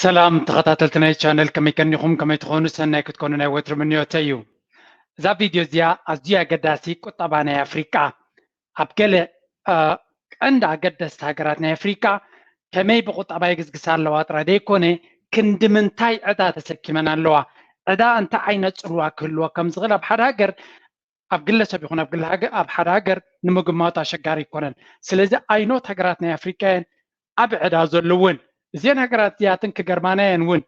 ሰላም ተኸታተልቲ ናይ ቻነል፣ ከመይ ከኒኹም? ከመይ ትኾኑ? ሰናይ ክትኮኑ ናይ ወትሩ ምንዮተይ እዩ። እዛ ቪድዮ እዚኣ ኣዝዩ ኣገዳሲ ቁጠባ ናይ ኣፍሪቃ፣ ኣብ ገለ ቀንዲ ኣገደስቲ ሃገራት ናይ ኣፍሪቃ ከመይ ብቁጠባ ይግዝግሳ ኣለዋ ጥራይ ዘይኮነ፣ ክንዲ ምንታይ ዕዳ ተሰኪመን ኣለዋ፣ ዕዳ እንታይ ዓይነት ጽልዋ ክህልዎ ከም ዝኽእል ኣብ ሓደ ሃገር፣ ኣብ ግለሰብ ይኹን ኣብ ግል ሃገር፣ ኣብ ሓደ ሃገር ንምግማቱ ኣሸጋሪ ኣይኮነን። ስለዚ ኣይኖት ሃገራት ናይ ኣፍሪቃ እየን ኣብ ዕዳ ዘለውን። እዘን ሃገራት እዚኣትን ክገርማና እየን እውን፣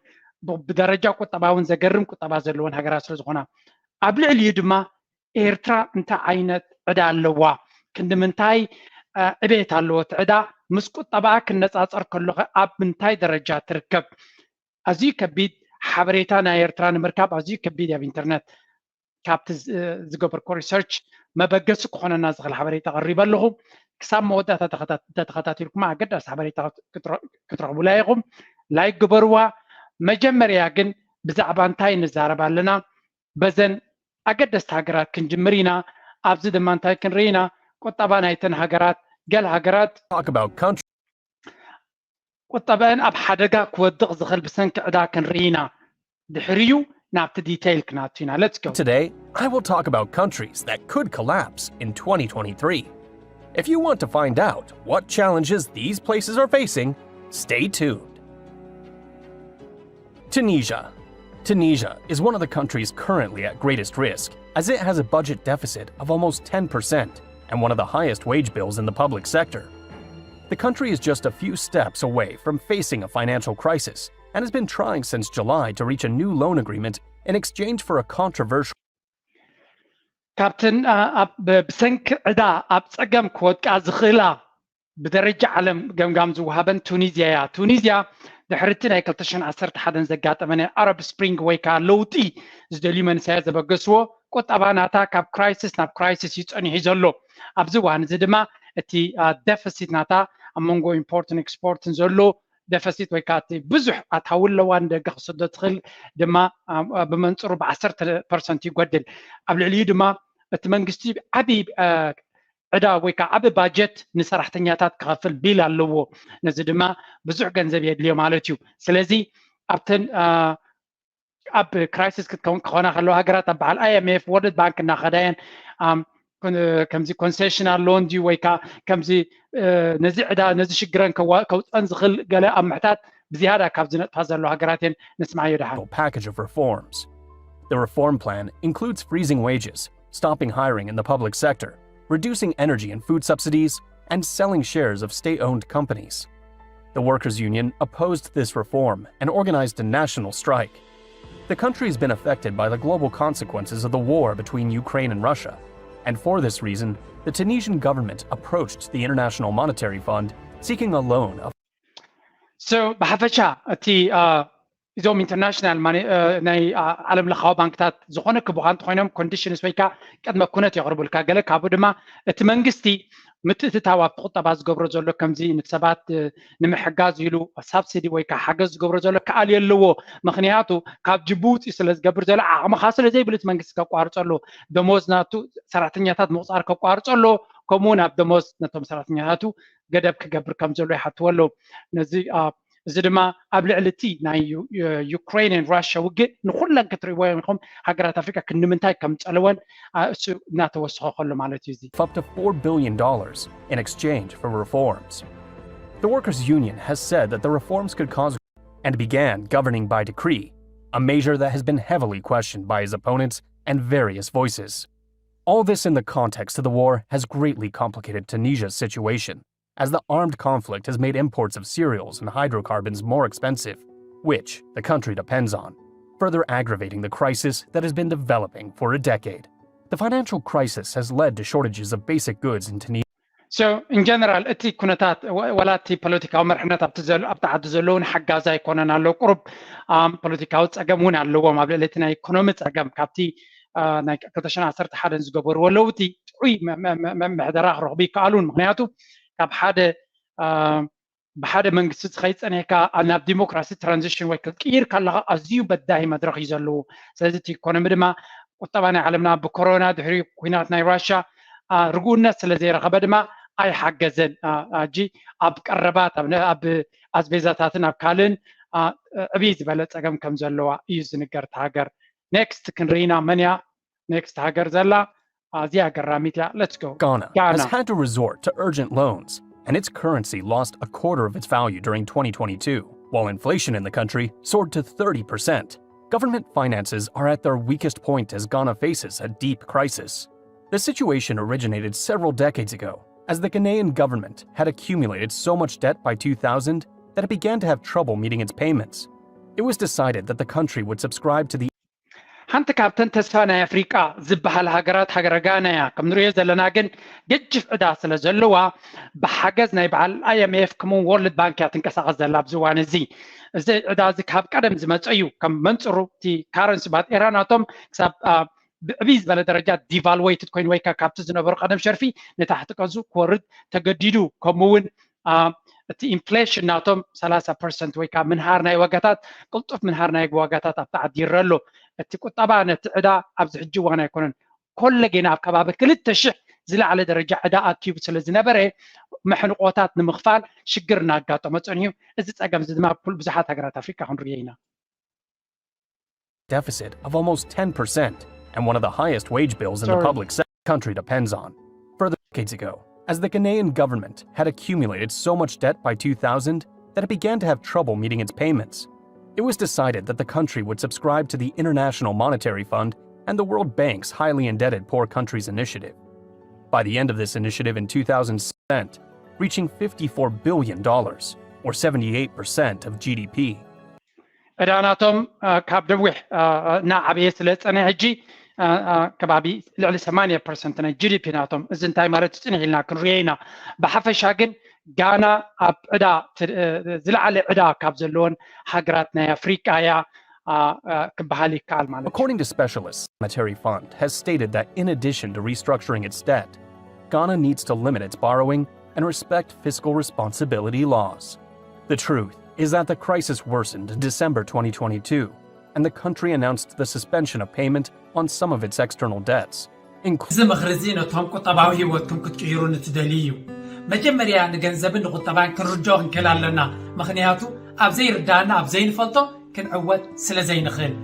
ብ-፣ ብደረጃ ቁጠባ እውን ዘገርም ቁጠባ ዘለወን ሃገራት ስለ ዝኾና። ኣብ ልዕሊኡ ድማ ኤርትራ እንታይ ዓይነት ዕዳ ኣለዋ፣ ክንዲ ምንታይ ዕቤት ኣለዎ፣ እቲ ዕዳ ምስ ቁጠባኣ ክነጻጸር ከሎኸ ኣብ ምንታይ ደረጃ ትርከብ? ኣዝዩ ከቢድ ሓበሬታ ናይ ኤርትራ ንምርካብ ኣዝዩ ከቢድ ኣብ ኢንተርነት ካብቲ ዝገበርኮ ሪሰርች መበገሲ ክኾነና ዝኽእል ሓበሬታ ቀሪበ ኣለኹ። ክሳብ መወዳእታ እንተተኸታቲልኩም ኣገዳሲ ሓበሬታ ክትረኽቡላ ኢኹም። ላይክ ግበርዋ። መጀመርያ ግን ብዛዕባ እንታይ ንዛረብ ኣለና? በዘን ኣገደስቲ ሃገራት ክንጅምር ኢና። ኣብዚ ድማ እንታይ ክንርኢ ኢና? ቁጠባ ናይተን ሃገራት፣ ገለ ሃገራት ቁጠበአን ኣብ ሓደጋ ክወድቕ ዝኽእል ብሰንኪ ዕዳ ክንርኢ ኢና። ድሕሪኡ ናብቲ ዲቴይል ክናቱ ኢና። Let's go። Today, I will talk about countries that could collapse in twenty twenty-three. If you want to find out what challenges these places are facing, stay tuned. Tunisia. Tunisia is one of the countries currently at greatest risk, as it has a budget deficit of almost ten percent and one of the highest wage bills in the public sector. The country is just a few steps away from facing a financial crisis and has been trying since July to reach a new loan agreement in exchange for a controversial ካብተን ኣብ ብሰንኪ ዕዳ ኣብ ጸገም ክወድቃ ዝኽእላ ብደረጃ ዓለም ገምጋም ዝወሃበን ቱኒዝያ እያ። ቱኒዝያ ድሕሪ እቲ ናይ ክልተ ሽሕን ዓሰርተ ሓደን ዘጋጠመ ናይ ኣረብ ስፕሪንግ ወይ ከዓ ለውጢ ዝደልዩ መንእሰያት ዘበገስዎ ቁጠባ ናታ ካብ ክራይሲስ ናብ ክራይሲስ እዩ ጸኒሑ ዘሎ። ኣብዚ እዋን እዚ ድማ እቲ ደፈሲት ናታ ኣብ መንጎ ኢምፖርትን ኤክስፖርትን ዘሎ ደፈሲት ወይ ከዓ እቲ ብዙሕ ኣታዊ ኣለዋ ንደገ ክሰዶ ትኽእል ድማ ብመንፅሩ ብዓሰርተ ፐርሰንት ይጎድል። ኣብ ልዕሊኡ ድማ እቲ መንግስቲ ዓብዪ ዕዳ ወይ ከዓ ዓቢ ባጀት ንሰራሕተኛታት ክኸፍል ቢል ኣለዎ። ነዚ ድማ ብዙሕ ገንዘብ የድልዮ ማለት እዩ። ስለዚ ኣብተን ኣብ ክራይሲስ ክትከውን ክኾና ከለዋ ሃገራት ኣብ በዓል ኣይኤምኤፍ ወርልድ ባንክ እናኸዳ እየን ከምዚ ኮንሴሽናል ሎን ድዩ ወይ ከዓ ከምዚ ነዚ ዕዳ ነዚ ሽግረን ከውፀን ዝኽእል ገለ ኣብ ምሕታት ብዝያዳ ካብ ዝነጥፋ ዘለዋ ሃገራት እየን። ንስማዓዮ ደሓን። Package of reforms. The reform plan includes freezing wages, stopping hiring in the public sector, reducing energy and food subsidies, and selling shares of state-owned companies. The Workers' Union opposed this reform and organized a national strike. The country has been affected by the global consequences of the war between Ukraine and Russia, and for this reason, the Tunisian government approached the International Monetary Fund seeking a loan of So ብሓፈሻ እቲ እዞም ኢንተርናሽናል ናይ ዓለም ለኻዊ ባንክታት ዝኾነ ክቡኻ እንተኾይኖም ኮንዲሽንስ ወይ ከዓ ቅድመ ኩነት የቕርቡልካ። ገለ ካብኡ ድማ እቲ መንግስቲ ምትእትታው ኣብቲ ቁጠባ ዝገብሮ ዘሎ ከምዚ ንሰባት ንምሕጋዝ ኢሉ ሳብሲዲ ወይ ከዓ ሓገዝ ዝገብሮ ዘሎ ክኣልዮ ኣለዎ። ምክንያቱ ካብ ጅቡቲ ስለ ዝገብር ዘሎ ዓቕምኻ ስለ ዘይብሉ እቲ መንግስቲ ከቋርፀ ኣለዎ። ደሞዝ ናቱ ሰራሕተኛታት ምቑፃር ከቋርፀ ኣለዎ። ከምኡ እውን ኣብ ደሞዝ ነቶም ሰራሕተኛታቱ ገደብ ክገብር ከም ዘሎ ይሓትዎ ኣለዉ። ነዚ እዚ ድማ ኣብ ልዕሊ እቲ ናይ ዩክሬንን ራሽያ ውግእ ንኩለን ክትርእይዎ ኢኹም ሃገራት ኣፍሪቃ ክንምንታይ ከም ጸለወን እሱ እናተወሰኸ ከሎ ማለት እዩ። እዚ up to four billion dollars in exchange for reforms. The Workers' Union has said that the reforms could cause and began governing by decree, a measure that has been heavily questioned by his opponents and various voices. All this in the context of the war has greatly complicated Tunisia's situation, as the armed conflict has made imports of cereals and hydrocarbons more expensive, which the country depends on, further aggravating the crisis that has been developing for a decade. The financial crisis has led to shortages of basic goods in Tunisia. So in general እቲ ኩነታት ወላ እቲ ፖለቲካዊ መርሕነት ኣብቲ ዓዲ ዘለውን ሓጋዚ ኣይኮነን ኣሎ። ቁሩብ ፖለቲካዊ ፀገም እውን ኣለዎም ኣብ ልዕሊ እቲ ናይ ኢኮኖሚ ፀገም ካብቲ ናይ ክልተ ሽሕን ዓሰርተ ሓደን ዝገበርዎ ለውጢ ጥዑይ ምሕደራ ክረኽቡ ይከኣሉን። ምክንያቱ ካብ ሓደ ብሓደ መንግስቲ ዝኸይድ ፀኒሕካ ናብ ዲሞክራሲ ትራንዚሽን ወይ ክትቅይር ከለካ ኣዝዩ በዳሂ መድረክ እዩ ዘለዎ። ስለዚ እቲ ኢኮኖሚ ድማ ቁጠባ ናይ ዓለምና ብኮሮና ድሕሪ ኩናት ናይ ራሻ ርጉእነት ስለ ዘይረኸበ ድማ ኣይሓገዘን። ሕጂ ኣብ ቀረባት ኣብ ኣዝቤዛታትን ኣብ ካልእን ዕብይ ዝበለ ፀገም ከም ዘለዋ እዩ ዝንገር። እቲ ሃገር ኔክስት ክንርኢና መን እያ ኔክስት ሃገር ዘላ? ኣዝያ ኣገራሚት እያ። Let's go. Ghana has had to resort to urgent loans, and its currency lost a quarter of its value during twenty twenty-two, while inflation in the country soared to thirty percent. Government finances are at their weakest point as Ghana faces a deep crisis. The situation originated several decades ago, as the Ghanaian government had accumulated so much debt by two thousand that it began to have trouble meeting its payments. It was decided that the country would subscribe to the ሓንቲ ካብተን ተስፋ ናይ ኣፍሪቃ ዝበሃል ሃገራት ሃገረ ጋና እያ። ከም ንሪኦ ዘለና ግን ገጅፍ ዕዳ ስለ ዘለዋ ብሓገዝ ናይ በዓል ኣይኤምኤፍ ከምኡ ወርልድ ባንክ እያ ትንቀሳቐስ ዘላ ኣብዚ እዋን እዚ። እዚ ዕዳ እዚ ካብ ቀደም ዝመፀ እዩ። ከም መንፅሩ እቲ ካረንሲ ባጤራ ናቶም ክሳብ ብዕብይ ዝበለ ደረጃ ዲቫልዌትድ ኮይኑ ወይ ካብቲ ዝነበሩ ቀደም ሸርፊ ንታሕቲ ቀዙ ክወርድ ተገዲዱ። ከምኡ እውን እቲ ኢንፍሌሽን ናቶም ሰላሳ ፐርሰንት ወይ ከዓ ምንሃር ናይ ዋጋታት ቅልጡፍ ምንሃር ናይ ዋጋታት ኣብቲ ዓዲ ይረሎ። እቲ ቁጠባ ነቲ ዕዳ ኣብዚ ሕጂ እዋን ኣይኮነን ኮለጌና ኣብ ከባቢ ክልተ ሽሕ ዝለዓለ ደረጃ ዕዳ ኣኪቡ ስለ ዝነበረ መሕንቆታት ንምኽፋል ሽግር እናጋጠሞ ፀኒሑ። እዚ ፀገም እዚ ድማ ኣብ ኩል ብዙሓት ሃገራት ኣፍሪካ ክንሪኦ ኢና። deficit of almost ten percent and one of the highest wage bills in the Sorry. public sector the country depends on. Further decades ago, as the Ghanaian government had accumulated so much debt by two thousand that it began to have trouble meeting its payments, it was decided that the country would subscribe to the International Monetary Fund and the World Bank's Highly Indebted Poor Countries Initiative. By the end of this initiative in two thousand, reaching fifty-four billion dollars, or seventy-eight percent of G D P. ዕዳ ናቶም ካብ ነዊሕ እናዓበየ ስለ ዝፀነ ሕጂ ከባቢ ልዕሊ ሰማንያ ፐርሰንት ናይ ጂዲፒ ናቶም። እዚ እንታይ ማለት እዩ ፅንሕ ኢልና ክንሪኦ ኢና። ብሓፈሻ ግን ጋና ኣብ ዕዳ ዝለዓለ ዕዳ ካብ ዘለዎን ሃገራት ናይ ኣፍሪቃ እያ ክበሃል ይከኣል ማለት እዩ። According to specialists, the Monetary Fund has stated that in addition to restructuring its debt, Ghana needs to limit its borrowing and respect fiscal responsibility laws. The truth is that the crisis worsened in December twenty twenty-two, and the country announced the suspension of payment on some of its external debts, including እዚ ምኽሪ እዚ ነቶም ቁጠባዊ ህይወትኩም ክትቅይሩ ንትደልዩ እዩ። መጀመርያ ንገንዘብን ንቁጠባን ክንርድኦ ክንክእል ኣለና። ምኽንያቱ ኣብ ዘይርዳእና ኣብ ዘይንፈልጦ ክንዕወት ስለ ዘይንኽእል።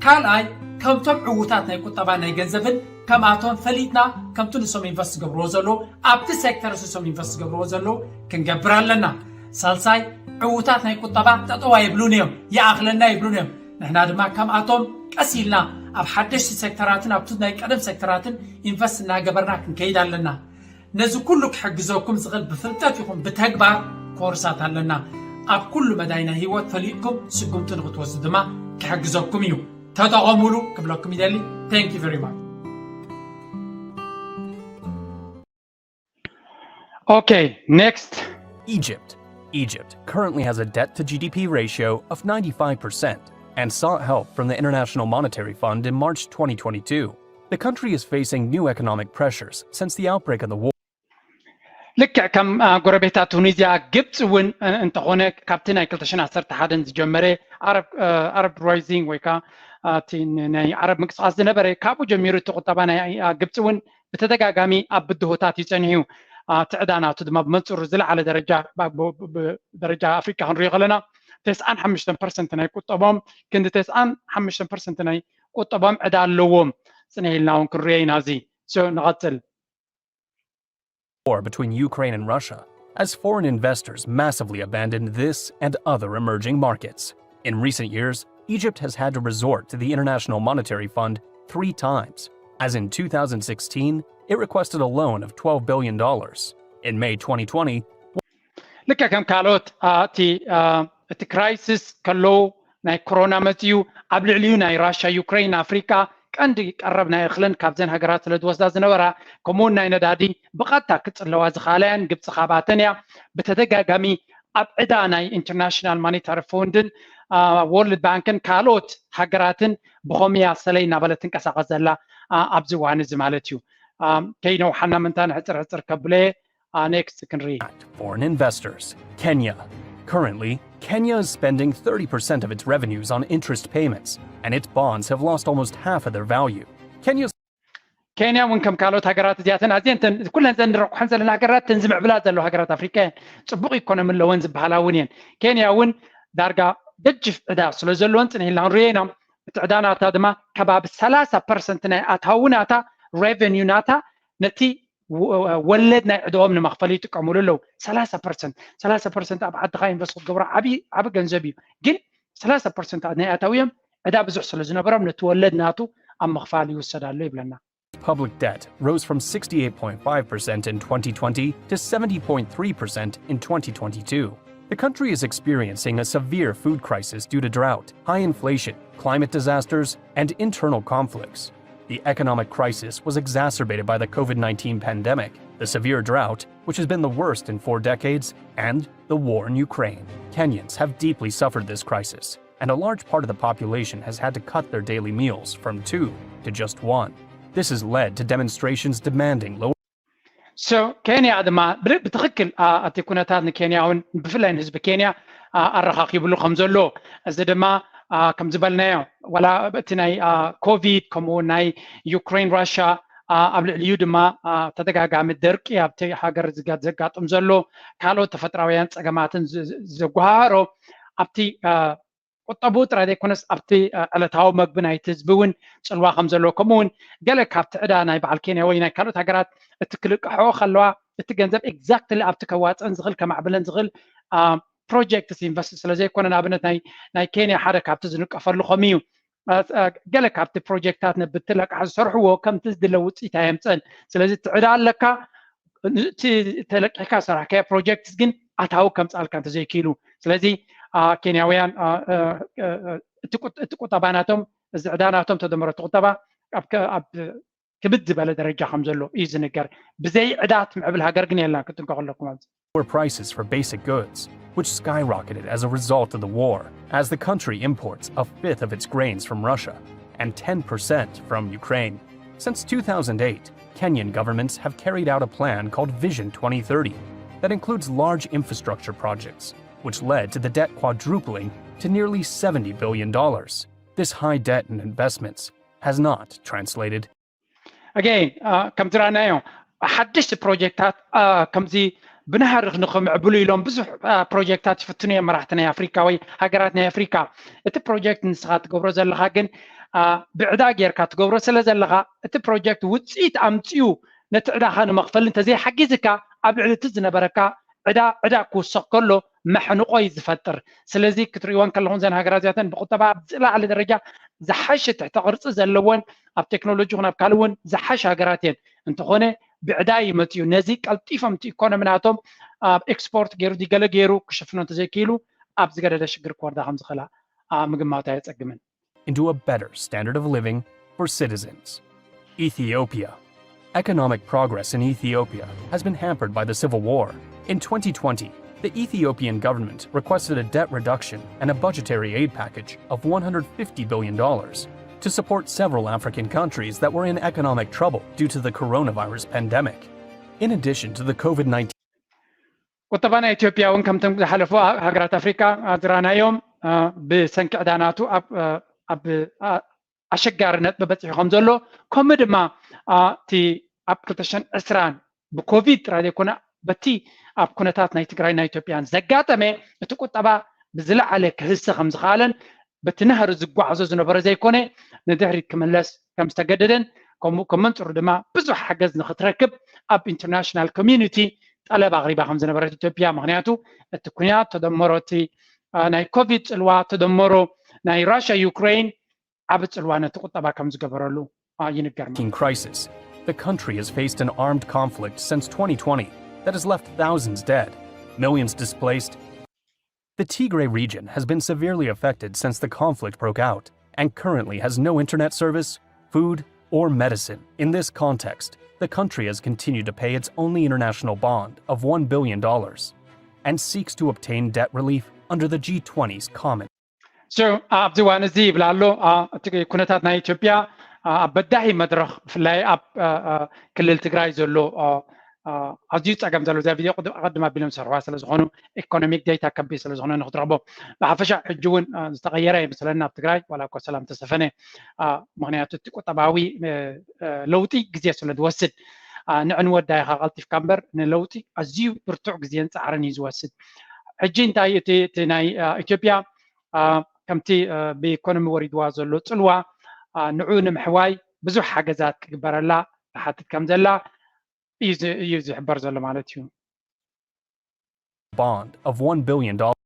ካልኣይ ከምቶም ዕዉታት ናይ ቁጠባ ናይ ገንዘብን ከምኣቶም ፈሊጥና ከምቲ ንሶም ኢንቨስት ዝገብርዎ ዘለዉ ኣብቲ ሴክተር ንሶም ኢንቨስት ዝገብርዎ ዘለዉ ክንገብር ኣለና። ሳልሳይ ዕዉታት ናይ ቁጠባ ጠጠዋ ይብሉን እዮም ይኣኽለና ይብሉን እዮም። ንሕና ድማ ከምኣቶም ቀስ ኢልና ኣብ ሓደሽቲ ሴክተራትን ኣብቲ ናይ ቀደም ሴክተራትን ኢንቨስት እናገበርና ክንከይድ ኣለና። ነዚ ኩሉ ክሕግዘኩም ዝኽእል ብፍልጠት ይኹን ብተግባር ኮርሳት ኣለና። ኣብ ኩሉ መዳይ ናይ ህይወት ፈሊጥኩም ስጉምቲ ንክትወስዱ ድማ ክሕግዘኩም እዩ። ተጠቐሙሉ ክብለኩም ይደሊ። Thank you very much. Okay, next. Egypt. Egypt currently has a debt to G D P ratio of ninety-five percent and sought help from the International Monetary Fund in March twenty twenty-two. The country is facing new economic pressures since the outbreak of the war. ልክዕ ከም ጎረቤታ ቱኒዝያ፣ ግብፂ እውን እንተኾነ ካብቲ ናይ ክልተ ሽሕን ዓሰርተ ሓደን ዝጀመረ ኣረብ ራይዚንግ ወይ ከዓ እቲ ናይ ዓረብ ምንቅስቃስ ዝነበረ ካብኡ ጀሚሩ እቲ ቁጠባ ናይ ግብፂ እውን ብተደጋጋሚ ኣብ ብድሆታት እዩ ፀኒሑ። እቲ ዕዳ ናቱ ድማ ብመንፅሩ ዝለዓለ ደረጃ ደረጃ ኣፍሪካ ክንሪኦ ከለና ተስዓን ሓሙሽተን ፐርሰንት ናይ ቁጠቦም ክንዲ ተስዓን ሓሙሽተን ፐርሰንት ናይ ቁጠቦም ዕዳ ኣለዎም። ፅንሕ ኢልና እውን ክንሪኦ ኢና። እዚ ንቐፅል። War between Ukraine and Russia, as foreign investors massively abandoned this and other emerging markets. In recent years, Egypt has had to resort to the International Monetary Fund three times, as in two thousand sixteen, it requested a loan of twelve billion dollars. In May twenty twenty, ልክዕ ከም ካልኦት እቲ እቲ ክራይሲስ ከለዉ ናይ ኮሮና መፅዩ ኣብ ልዕሊኡ ናይ ራሻ፣ ዩክሬን፣ ኣፍሪቃ ቀንዲ ቀረብ ናይ እኽልን ካብዘን ሃገራት ስለ ዝወስዳ ዝነበራ ከምኡውን ናይ ነዳዲ ብቐጥታ ክፅለዋ ዝኻለያን ግብፂ ካባተን እያ። ብተደጋጋሚ ኣብ ዕዳ ናይ ኢንተርናሽናል ማኒታሪ ፎንድን ወርልድ ባንክን ካልኦት ሃገራትን ብኸምያ ሰለይ እናበለት ትንቀሳቐስ ዘላ ኣብዚ እዋን እዚ ማለት እዩ። ከይነውሓና ምንታ ንሕፅር ሕፅር ከብለየ next ክንርኢ። Foreign investors. Kenya. Currently, Kenya is spending thirty percent of its revenues on interest payments, and its bonds have lost almost half of their value. Kenya's ኬንያ እውን ከም ካልኦት ሃገራት እዚኣተን ኣዝየን ኩለን ዘን ንረኩሐን ዘለና ሃገራት ተን ዝምዕብላ ዘለዋ ሃገራት ኣፍሪካ እየን። ፅቡቅ ኢኮኖሚ ኣለወን ዝበሃላ እውን እየን። ኬንያ እውን ዳርጋ ገጅፍ ዕዳ ስለ ዘለዎን ጽንሕ ኢልና ክንሪኦ ኢና። እቲ ዕዳ ናታ ድማ ከባቢ ሰላሳ ፐርሰንት ናይ ኣታዊ ናታ፣ ሬቨኒዩ ናታ፣ ነቲ ወለድ ናይ ዕዳኦም ንምኽፈል ይጥቀምሉ ኣለዉ። ሰላሳ ፐርሰንት ሰላሳ ፐርሰንት ኣብ ዓድኻ ኢንቨስት ክትገብሮ ዓቢ ዓቢ ገንዘብ እዩ። ግን ሰላሳ ፐርሰንት ናይ ኣታዊኦም ዕዳ ብዙሕ ስለ ዝነበሮም ነቲ ወለድ ናቱ ኣብ ምኽፋል ይውሰድ ኣሎ ይብለና። Public debt rose from sixty-eight point five percent in twenty twenty to seventy point three percent in twenty twenty-two. The country is experiencing a severe food crisis due to drought, high inflation, climate disasters, and internal conflicts. The economic crisis was exacerbated by the COVID nineteen pandemic, the severe drought, which has been the worst in four decades, and the war in Ukraine. Kenyans have deeply suffered this crisis, and a large part of the population has had to cut their daily meals from two to just one. This has led to demonstrations demanding lower ሶ ኬንያ ድማ ብትክክል እቲ ኩነታት ንኬንያ እውን ብፍላይ ንህዝቢ ኬንያ ኣረኻኪብሉ ከም ዘሎ፣ እዚ ድማ ከም ዝበልናዮ ዋላ እቲ ናይ ኮቪድ ከምኡ እውን ናይ ዩክሬን ራሽያ ኣብ ልዕሊኡ ድማ ተደጋጋሚ ደርቂ ኣብቲ ሃገር ዘጋጥም ዘሎ ካልኦት ተፈጥራውያን ፀገማትን ዘጓሃሮ ኣብቲ ቁጠብኡ ጥራይ ዘይኮነስ ኣብቲ ዕለታዊ መግቢ ናይቲ ህዝቢ እውን ፅልዋ ከም ዘለዎ ከምኡ እውን ገለ ካብቲ ዕዳ ናይ በዓል ኬንያ ወይ ናይ ካልኦት ሃገራት እቲ ክልቅሐኦ ከለዋ እቲ ገንዘብ exactly ኣብቲ ከዋፅእን ዝኽእል ከማዕብለን ዝኽእል ፕሮጀክትስ ኢንቨስት ስለ ዘይኮነ ንኣብነት ናይ ኬንያ ሓደ ካብቲ ዝንቀፈሉ ከምኡ እዩ። ገለ ካብቲ ፕሮጀክታት ነብቲ ለቃሕ ዝሰርሕዎ ከምቲ ዝድለ ውፅኢት ኣየምፀን። ስለዚ እቲ ዕዳ ኣለካ እቲ ተለቂሕካ ዝሰራሕካዮ ፕሮጀክትስ ግን ኣታዊ ከምፅኣልካ እንተዘይክኢሉ ስለዚ ኬንያውያን እቲ ቁጠባ ናቶም እዚ ዕዳ ናቶም ተደመሮ እቲ ቁጠባ ኣብ ክብድ ዝበለ ደረጃ ከም ዘሎ እዩ ዝንገር። ብዘይ ዕዳ ትምዕብል ሃገር ግን የላን። ክትንቀቑ ኣለኩም ኣብዚ Lower prices for basic goods, which skyrocketed as a result of the war, as the country imports a fifth of its grains from Russia and ten percent from Ukraine. Since two thousand eight, Kenyan governments have carried out a plan called Vision twenty thirty that includes large infrastructure projects, which led to the debt quadrupling to nearly seventy billion dollars. This high debt and investments has not translated ኣገይን ከምቲ ረኣናዮ ሓደሽቲ ፕሮጀክታት ከምዚ ብናህርኽ ንኽምዕብሉ ኢሎም ብዙሕ ፕሮጀክታት ይፍትኑ እዮም መራሕቲ ናይ ኣፍሪካ ወይ ሃገራት ናይ ኣፍሪካ። እቲ ፕሮጀክት ንስኻ ትገብሮ ዘለኻ ግን ብዕዳ ጌርካ ትገብሮ ስለ ዘለኻ እቲ ፕሮጀክት ውፅኢት ኣምፅኡ ነቲ ዕዳኻ ንመኽፈል እንተዘይሓጊዝካ ኣብ ልዕሊ እቲ ዝነበረካ ዕዳ ዕዳ ክውሰኽ ከሎ መሕንቖ እዩ ዝፈጥር። ስለዚ ክትርእይወን ከለኹም እዘን ሃገራት እዚኣተን ብቁጠባ ኣብ ዝለዓለ ደረጃ ዝሓሸ ትሕተ ቅርፂ ዘለወን ኣብ ቴክኖሎጂ ይኹን ኣብ ካልእ እውን ዝሓሸ ሃገራት እየን። እንተኾነ ብዕዳ ይመፅኡ። ነዚ ቀልጢፎም እቲ ኢኮኖሚ ናቶም ኣብ ኤክስፖርት ገይሩ ድገለ ገይሩ ክሽፍኖ እንተዘይክኢሉ ኣብ ዝገደደ ሽግር ክወርዳ ከም ዝኽእላ ምግማት ኣየፀግምን። into a better standard of living for citizens. Ethiopia. Economic progress in Ethiopia has been hampered by the civil war. In twenty twenty, the Ethiopian government requested a debt reduction and a budgetary aid package of one hundred fifty billion dollars to support several African countries that were in economic trouble due to the coronavirus pandemic. In addition to the COVID nineteen ቁጠባ ናይ ኢትዮጵያ እውን ከምቶም ዝሓለፉ ሃገራት ኣፍሪካ ዝረኣናዮም ብሰንኪ ዕዳ ናቱ ኣብ ኣሸጋሪ ነጥቢ በፂሑ ከም ዘሎ ከምኡ ድማ እቲ ኣብ ክልተ ሽሕን ዕስራን ብኮቪድ ጥራይ ዘይኮነ በቲ ኣብ ኩነታት ናይ ትግራይ ናይ ኢትዮጵያን ዘጋጠመ እቲ ቁጠባ ብዝለዓለ ክህሰ ከም ዝኸኣለን በቲ ናህሪ ዝጓዓዞ ዝነበረ ዘይኮነ ንድሕሪት ክምለስ ከም ዝተገደደን ከምኡ ከም መንፅሩ ድማ ብዙሕ ሓገዝ ንክትረክብ ኣብ ኢንተርናሽናል ኮሚዩኒቲ ጠለብ ኣቕሪባ ከም ዝነበረት ኢትዮጵያ ምክንያቱ እቲ ኩናት ተደመሮ እቲ ናይ ኮቪድ ፅልዋ ተደመሮ ናይ ራሽያ ዩክሬን ዓቢ ጽልዋ ነቲ ቁጠባ ከም ዝገበረሉ ይንገር። crisis, the country has faced an armed conflict since twenty twenty that has left thousands dead, millions displaced. The Tigray region has been severely affected since the conflict broke out and currently has no internet service, food, or medicine. In this context, the country has continued to pay its only international bond of one billion dollars and seeks to obtain debt relief under the G twenty's common ኣብዚ እዋን እዚ ይብል ኣሎ እቲ ኩነታት ናይ ኢትዮጵያ ኣብ በዳሂ መድረኽ ብፍላይ ኣብ ክልል ትግራይ ዘሎ ኣዝዩ ፀገም ዘሎ እዚኣ ቪድዮ ቅድም ኣቢሎም ዝሰርሕዋ ስለ ዝኾኑ ኢኮኖሚክ ዴታ ከቢድ ስለ ዝኾነ ንክትረኽቦ ብሓፈሻ ሕጂ እውን ዝተቐየረ ይመስለኒ ኣብ ትግራይ ዋላ እኮ ሰላም ተሰፈነ ምክንያቱ እቲ ቁጠባዊ ለውጢ ግዜ ስለ ዝወስድ ንዕንወዳ ኢኻ ቀልጢፍካ እምበር ንለውጢ ኣዝዩ ብርቱዕ ግዜን ፃዕርን እዩ ዝወስድ ሕጂ እንታይ እቲ ናይ ኢትዮጵያ ከምቲ ብኢኮኖሚ ወሪድዋ ዘሎ ፅልዋ ንዑ ንምሕዋይ ብዙሕ ሓገዛት ክግበረላ ትሓትት ከም ዘላ እዩ ዝሕበር ዘሎ ማለት እዩ። Bond of one billion dollars.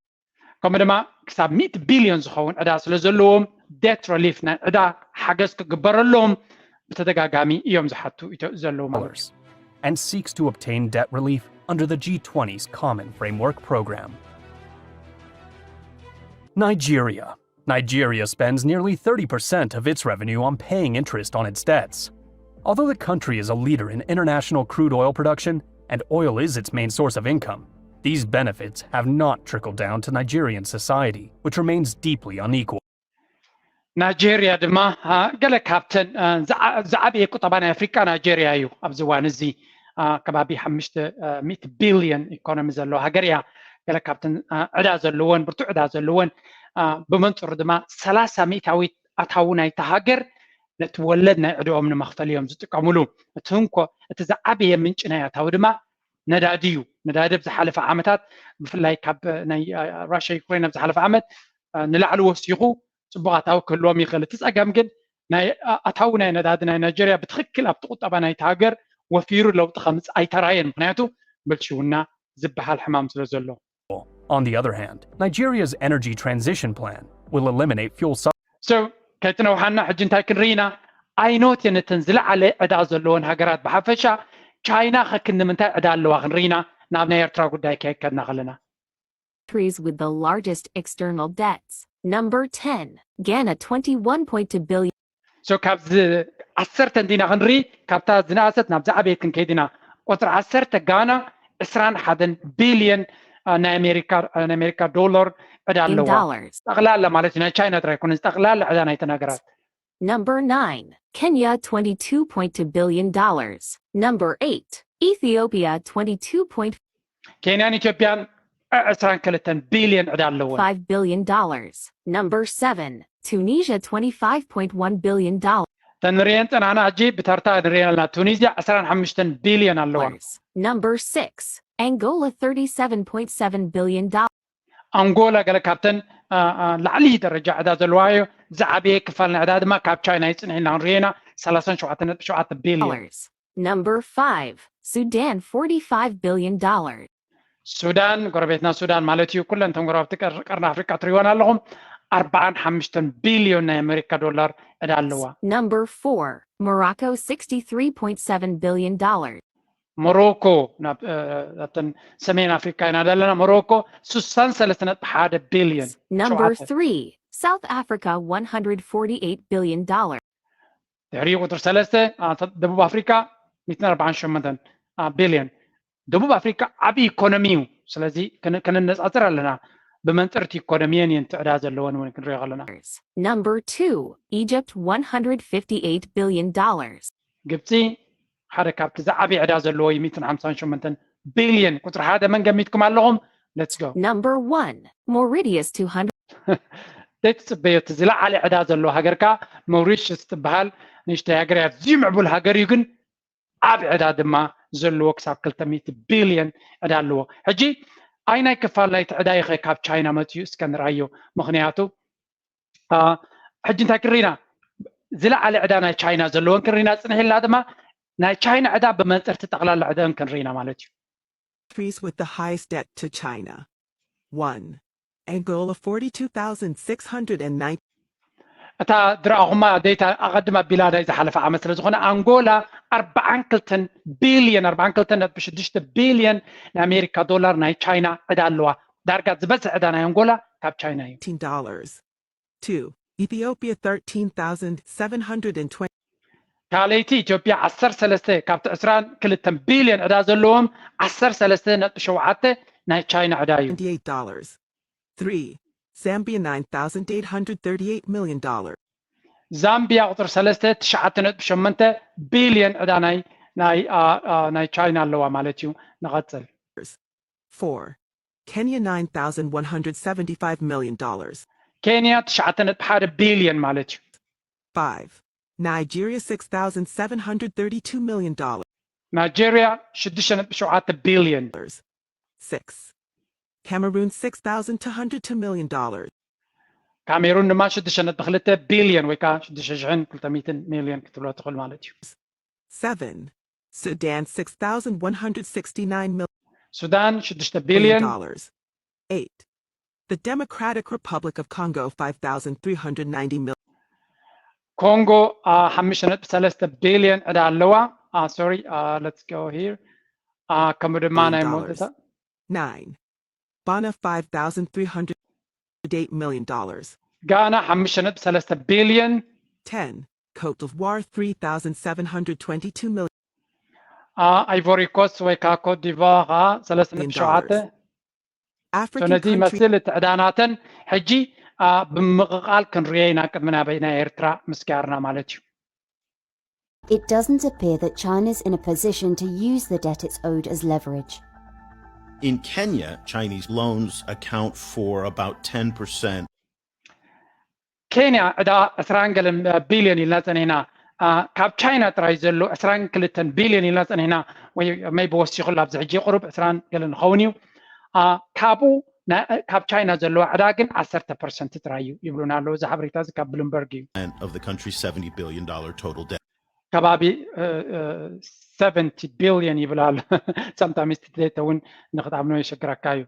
ከምኡ ድማ ክሳብ ሚእቲ ቢልዮን ዝኸውን ዕዳ ስለ ዘለዎም debt relief ናይ ዕዳ ሓገዝ ክግበረሎም ብተደጋጋሚ እዮም ዝሓቱ ዘለዉ ማለት እዩ። And seeks to obtain debt relief under the G twenty's Common Framework Program. Nigeria. Nigeria spends nearly thirty percent of its revenue on paying interest on its debts. Although the country is a leader in international crude oil production and oil is its main source of income, these benefits have not trickled down to Nigerian society, which remains deeply unequal. ናይጄርያ ድማ ገለ ካብተን ዝዓበየ ቁጠባ ናይ ኣፍሪቃ ናይጄርያ እዩ። ኣብዚ እዋን እዚ ከባቢ ሓሙሽተ ሚእቲ ቢልዮን ኢኮኖሚ ዘለዎ ሃገር እያ። ገለ ካብተን ዕዳ ዘለወን ብርቱዕ ዕዳ ዘለወን ብመንፅሩ ድማ ሰላሳ ሚእታዊት ኣታዊ ናይታ ሃገር ነቲ ወለድ ናይ ዕድኦም ንመኽፈል እዮም ዝጥቀምሉ። እቲ እንኮ እቲ ዝዓበየ ምንጪ ናይ ኣታዊ ድማ ነዳዲ እዩ። ነዳዲ ኣብ ዝሓለፈ ዓመታት ብፍላይ ካብ ናይ ራሽያ ዩክሬን ኣብ ዝሓለፈ ዓመት ንላዕሊ ወሲኹ ፅቡቕ ኣታዊ ክህልዎም ይኽእል። እቲ ፀገም ግን ናይ ኣታዊ ናይ ነዳዲ ናይ ናይጀርያ ብትኽክል ኣብቲ ቁጠባ ናይቲ ሃገር ወፊሩ ለውጢ ከምፅእ ኣይተራየን። ምክንያቱ ብልሽውና ዝበሃል ሕማም ስለ ዘሎ። On the other hand, Nigeria's energy transition plan will eliminate fuel subsidies. So ከይትነውሓና ሕጂ እንታይ ክንርኢ ኢና? ኣይኖት ነተን ዝለዓለ ዕዳ ዘለወን ሃገራት ብሓፈሻ ቻይና ከክንዲ ምንታይ ዕዳ ኣለዋ ክንርኢ ኢና። ናብ ናይ ኤርትራ ጉዳይ ከይከድና ከለና countries with the largest external debts. Number ten, Ghana, twenty-one point two billion. So ካብዚ ዓሰርተ እንዲና ክንርኢ ካብታ ዝነኣሰት ናብ ዝዓበየት ክንከይድ ኢና። ቁፅሪ ዓሰርተ ጋና ዕስራን ሓደን ቢልዮን ናይ ኣሜሪካ ናይ ኣሜሪካ ዶላር ዕዳ ኣለዋ። ጠቕላላ ማለት እዩ፣ ናይ ቻይና ጥራይ ኣይኮነን፣ ጠቕላላ ዕዳ ናይተን ሃገራት። Number nine, Kenya, twenty-two point two billion dollars. Number eight, Ethiopia, twenty-two point ኬንያን ኢትዮጵያን ዕስራን ክልተን ቢልዮን ዕዳ ኣለወን። five billion dollars. Number seven, Tunisia, twenty-five point one billion dollars. እተን ንሪኤን ፀናሕና ሕጂ ብተርታ ንሪኤን ኣለና። ቱኒዝያ ዕስራን ሓሙሽተን ቢልዮን ኣለዋ። Number six, Angola, thirty-seven point seven billion dollars. ኣንጎላ ገለ ካብተን ላዕሊ ደረጃ ዕዳ ዘለዋ እዩ። ዝዓበየ ክፋል ናይ ዕዳ ድማ ካብ ቻይና ይፅንሕ ኢልና ክንሪኦ ኢና። ሰላሳን ሸውዓተን ነጥቢ ሸውዓተ ቢልዮን። Number five, Sudan, forty-five billion dollars. ሱዳን ጎረቤትና ሱዳን ማለት እዩ። ኩለን እተን ጎረባብቲ ቀርኒ ኣፍሪቃ ትሪእወን ኣለኹም። ኣርባዓን ሓሙሽተን ቢልዮን ናይ ኣሜሪካ ዶላር ዕዳ ኣለዋ። Number four, Morocco, sixty-three point seven billion dollars. ሞሮኮ ናብተን ሰሜን ኣፍሪካ ኢና ዘለና። ሞሮኮ ስሳን ሰለስተ ነጥቢ ሓደ ቢልዮን። Number three, South Africa, one hundred forty-eight billion dollars. ድሕሪ ቁፅሪ ሰለስተ ደቡብ ኣፍሪካ ሚእትን ኣርባዓን ሸሞንተን ቢልዮን። ደቡብ ኣፍሪካ ዓብዪ ኢኮኖሚ እዩ። ስለዚ ከነነፃፅር ኣለና። ብመንፅርቲ ኢኮኖሚየን እየን ትዕዳ ዘለወን እውን ክንሪኦ ከለና። Number two, Egypt, one hundred fifty-eight billion dollars. ግብፂ ሓደ ካብቲ ዝዓበየ ዕዳ ዘለዎ እዩ፣ ሚእትን ሓምሳን ሸሞንተን ቢልዮን። ቁፅሪ ሓደ መን ገሚትኩም ኣለኹም? Let's go. Number one, Mauritius, two hundred. ዘይትፅበዮ እቲ ዝለዓለ ዕዳ ዘለዎ ሃገር ከዓ መውሪሽስ ትበሃል ንእሽተይ ሃገር እያ። ኣዝዩ ምዕቡል ሃገር እዩ፣ ግን ዓብ ዕዳ ድማ ዘለዎ ክሳብ ክልተ ሚእቲ ቢልዮን ዕዳ ኣለዎ። ሕጂ ኣይናይ ክፋል ናይቲ ዕዳ ይኸ ካብ ቻይና መፅዩ እስከ ንርኣዮ። ምክንያቱ ሕጂ እንታይ ክንርኢና? ዝለዓለ ዕዳ ናይ ቻይና ዘለወን ክንርኢና ፅንሕ ኢልና ድማ ናይ ቻይና ዕዳ ብመንፅርቲ ጠቕላላ ዕዳን ክንርኢና ማለት እዩ። Countries with the highest debt to China. One, Angola, forty-two thousand six hundred and ninety. እታ ዝረኣኹማ ዴታ ኣቐድም ኣቢላ ናይ ዝሓለፈ ዓመት ስለ ዝኾነ ኣንጎላ ኣርባዓን ክልተን ቢልዮን ኣርባዓን ክልተን ነጥቢ ሽዱሽተ ቢልዮን ናይ ኣሜሪካ ዶላር ናይ ቻይና ዕዳ ኣለዋ። ዳርጋ ዝበዝሕ ዕዳ ናይ ኣንጎላ ካብ ቻይና እዩ። Dollars. Two, Ethiopia, thirteen thousand seven hundred and twenty. ካልኣይቲ ኢትዮጵያ ዓሰርተ ሰለስተ ካብቲ ዕስራን ክልተን ቢልዮን ዕዳ ዘለዎም ዓሰርተ ሰለስተ ነጥቢ ሸውዓተ ናይ ቻይና ዕዳ እዩ። Dollars. Three, Zambia, nine thousand eight hundred thirty-eight million dollars. ዛምቢያ ቁፅሪ ሰለስተ ትሽዓተ ነጥቢ ሸሞንተ ቢልዮን ዕዳ ናይ ናይ ናይ ቻይና ኣለዋ ማለት እዩ። ንቐፅል። Four, Kenya, nine thousand one hundred seventy-five million dollars. ኬንያ ትሽዓተ ነጥቢ ሓደ ቢልዮን ማለት እዩ። Five, Nigeria, six thousand seven hundred thirty-two million dollars. ናይጄርያ ሽዱሽተ ነጥቢ ሸውዓተ ቢልዮን። Six, Cameroon, six thousand two hundred two million dollars. ካሜሩን ድማ ሽዱሽተ ነጥቢ ክልተ ቢልዮን ወይ ከዓ ሽዱሽተ ሽሕን ክልተ ሚእትን ሚልዮን ክትብሎ ትኽእል ማለት እዩ። Seven. Sudan, six thousand one hundred sixty-nine million ሱዳን ሽዱሽተ ቢልዮን dollars. Eight. The Democratic Republic of Congo, five thousand three hundred ninety million. ኮንጎ ሓሙሽተ ነጥቢ ሰለስተ ቢልዮን ዕዳ ኣለዋ። Sorry, let's go here. ከምኡ ድማ ናይ ሞተታ Nine. Ghana, five thousand three hundred eight million dollars. ጋና ሓሙሽተ ነጥቢ ሰለስተ ቢልዮን Ten. Cote d'Ivoire, three thousand seven hundred twenty-two million. ኣይቮሪ ኮስት ወይ ከዓ ኮት ዲቫር ሰለስተ ነጥቢ ሸውዓተ African ነዚ country ይመስል እቲ ዕዳናተን ሕጂ ብምቕቓል ክንሪኦ ኢና ቅድሚ ናበይ ናይ ኤርትራ ምስጋርና ማለት እዩ። It doesn't appear that China's in a position to use the debt it's owed as leverage. In Kenya, Chinese loans account for about ten percent. ኬንያ ዕዳ ዕስራን ገለን ቢልዮን ኢልና ጸኒሕና። ካብ ቻይና ጥራይ ዘሎ ዕስራን ክልተን ቢልዮን ኢልና ጸኒሕና፣ ወይ maybe ወሲኹ ኣብዚ ሕጂ ቁሩብ ዕስራን ገለን ይኸውን እዩ። ካብኡ ካብ ቻይና ዘለዋ ዕዳ ግን ዓሰርተ ፐርሰንት ጥራይ እዩ ይብሉና ኣለዉ። እዚ ሓበሬታ እዚ ካብ ብሉምበርግ እዩ። Of the country's seventy billion dollar total debt. ከባቢ ሰቨንቲ ቢልዮን ይብል ኣሎ። Sometimes እቲ data እውን ንክትኣምኖ የሸግረካ እዩ።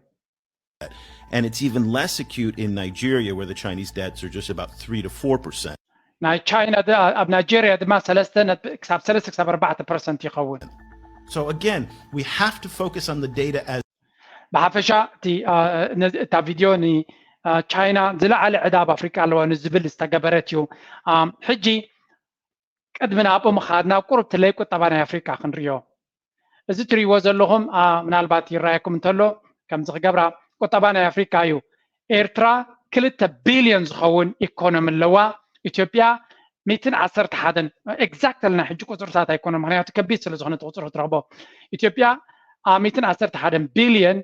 And it's even less acute in Nigeria, where the Chinese debts are just about three to four percent. ናይ ቻይና ድ- ኣብ ናይጄሪያ ድማ ሰለስተ ነጥቢ ክሳብ ሰለስተ ክሳብ ኣርባዕተ ፐርሰንት ይኸውን። So again, we have to focus on the data as ብሓፈሻ እቲ እ፣ ነዚ- እታ ቪድዮ ንቻይና ዝለዓለ ዕዳ ኣብ ኣፍሪቃ ኣለዋ ንዝብል ዝተገበረት እዩ። ኣም፣ ሕጂ ቅድሚ ናብኡ ምኻድ ናብ ቁሩብ ትለይ ቁጠባ ናይ ኣፍሪቃ ክንሪኦ። እዚ ትሪእዎ ዘለኹም ኣ፣ ምናልባት ይረኣየኩም እንተሎ ከምዚ ክገብራ ቁጠባ ናይ ኣፍሪቃ እዩ። ኤርትራ ክልተ ቢልዮን ዝኸውን ኢኮኖሚ ኣለዋ። ኢትዮጵያ ሚትን ዓሰርተ ሓደን፣ exactly ናይ ሕጂ ቁፅርታት ኣይኮነ፣ ምክንያቱ ከቢድ ስለ ዝኾነ እቲ ቁፅሪ ክትረኽቦ። ኢትዮጵያ ኣ፣ ሚትን ዓሰርተ ሓደን ቢልዮን፣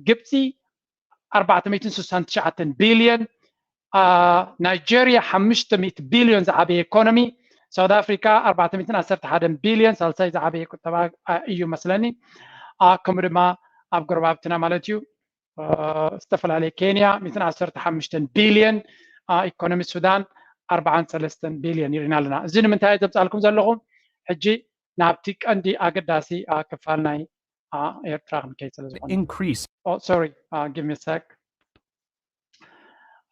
ግብፂ ኣርባዕተ ሚትን ስሳን ትሽዓተን ቢልዮን፣ ናይጀርያ ሓሙሽተ ሚእቲ ቢልዮን ዝዓበየ ኢኮኖሚ፣ ሳውት ኣፍሪካ ኣርባዕተ ሚእትን ዓሰርተ ሓደን ቢልዮን፣ ሳልሳይ ዝዓበየ ቁጠባ እዩ መስለኒ። ከምኡ ድማ ኣብ ጎረባብትና ማለት እዩ ዝተፈላለየ፣ ኬንያ ሚእትን ዓሰርተ ሓሙሽተን ቢልዮን፣ ኢኮኖሚ ሱዳን ኣርባዓን ሰለስተን ቢልዮን ይርኢና ኣለና። እዚ ንምንታይ ዘምፃልኩም ዘለኹ? ሕጂ ናብቲ ቀንዲ ኣገዳሲ ክፋል ናይ ኤርትራ ክንከይድ ስለ ዝኾነ። Increase. Oh, sorry. Uh, give me a sec.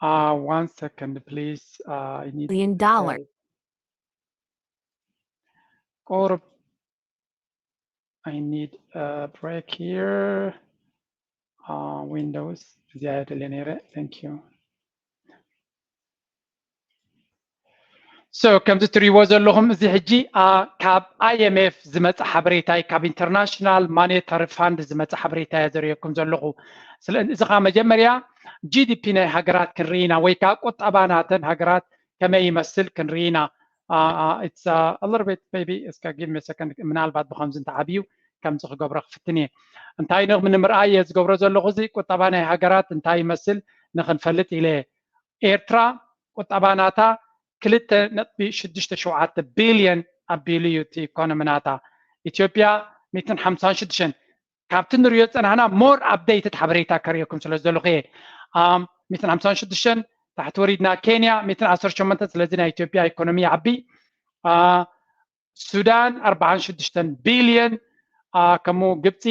Uh, one second, please. Uh, I need Billion dollar. Or I need a break here. Uh, Windows. እዚኣ እየ ደልየ ነይረ። Thank you. So ከምዚ ትሪእዎ ዘለኹም እዚ ሕጂ ካብ I M F ዝመፀ ሓበሬታ እዩ፣ ካብ ኢንተርናሽናል ማኔታሪ ፋንድ ዝመፀ ሓበሬታ እየ ዘርእየኩም ዘለኹ። ስለ እዚ ከዓ መጀመርያ G D P ናይ ሃገራት ክንርኢ ኢና፣ ወይ ከዓ ቁጠባ ናተን ሃገራት ከመይ ይመስል ክንርኢ ኢና። It's a little bit maybe እስከ give me a second፣ ምናልባት ብከምዚ እንተዓብዩ ከምዚ ክገብሮ ክፍትን እየ። እንታይ ንምርኣይ እየ ዝገብሮ ዘለኹ፣ እዚ ቁጠባ ናይ ሃገራት እንታይ ይመስል ንክንፈልጥ ኢለ። ኤርትራ ቁጠባ ናታ ክልተ ነጥቢ ሽዱሽተ ሸውዓተ ቢልዮን ኣቢሉ እዩ እቲ ኢኮኖሚ ናታ። ኢትዮጵያ ሚእትን ሓምሳን ሽዱሽተን። ካብቲ ንሪኦ ዝፀናሕና more updated ሓበሬታ ከርእየኩም ስለ ዝደለኹ እየ። ሚእትን ሓምሳን ሽዱሽተን፣ ታሕቲ ወሪድና ኬንያ ሚእትን ዓሰርተ ሸሞንተን። ስለዚ ናይ ኢትዮጵያ ኢኮኖሚ ይዓቢ። ሱዳን ኣርባዓን ሽዱሽተን ቢልዮን፣ ከምኡ ግብፂ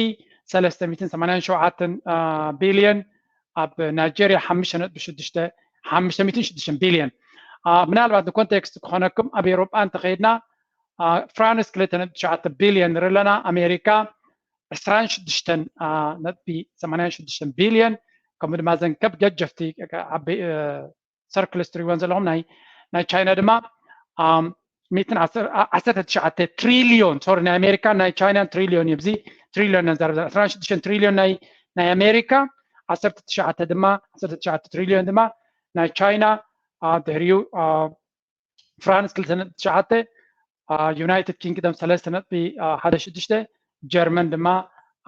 ሰለስተ ሚእትን ሰማንያን ሸውዓተን ቢልዮን፣ ኣብ ናይጀርያ ሓሙሽተ ነጥቢ ሽዱሽተ፣ ሓሙሽተ ሚእትን ሽዱሽተን ቢልዮን። ምናልባት ንኮንቴክስት ክኾነኩም ኣብ ኤውሮጳ እንተኸይድና ፍራንስ ክልተ ነጥቢ ትሽዓተ ቢልዮን ንርኢ ኣለና፣ ኣሜሪካ ዕስራን ሽዱሽተን ነጥቢ ሰማንያን ሽዱሽተን ቢልዮን፣ ከምኡ ድማ ዘን ከብ ገጀፍቲ ዓበይ ሰርክልስ ትሪእወን ዘለኹም ናይ ናይ ቻይና ድማ ሚእትን ዓሰርተ ትሽዓተ ትሪልዮን፣ ሶሪ፣ ናይ ኣሜሪካን ናይ ቻይናን ትሪልዮን እዩ። እዚ ትሪልዮን ነዛረብ ዘለና ዕስራን ሽዱሽተን ትሪልዮን ናይ ናይ ኣሜሪካ፣ ዓሰርተ ትሽዓተ ድማ ዓሰርተ ትሽዓተ ትሪልዮን ድማ ናይ ቻይና። ድሕሪኡ ፍራንስ ክልተ ነጥቢ ትሽዓተ፣ ዩናይትድ ኪንግደም ሰለስተ ነጥቢ ሓደ ሽዱሽተ፣ ጀርመን ድማ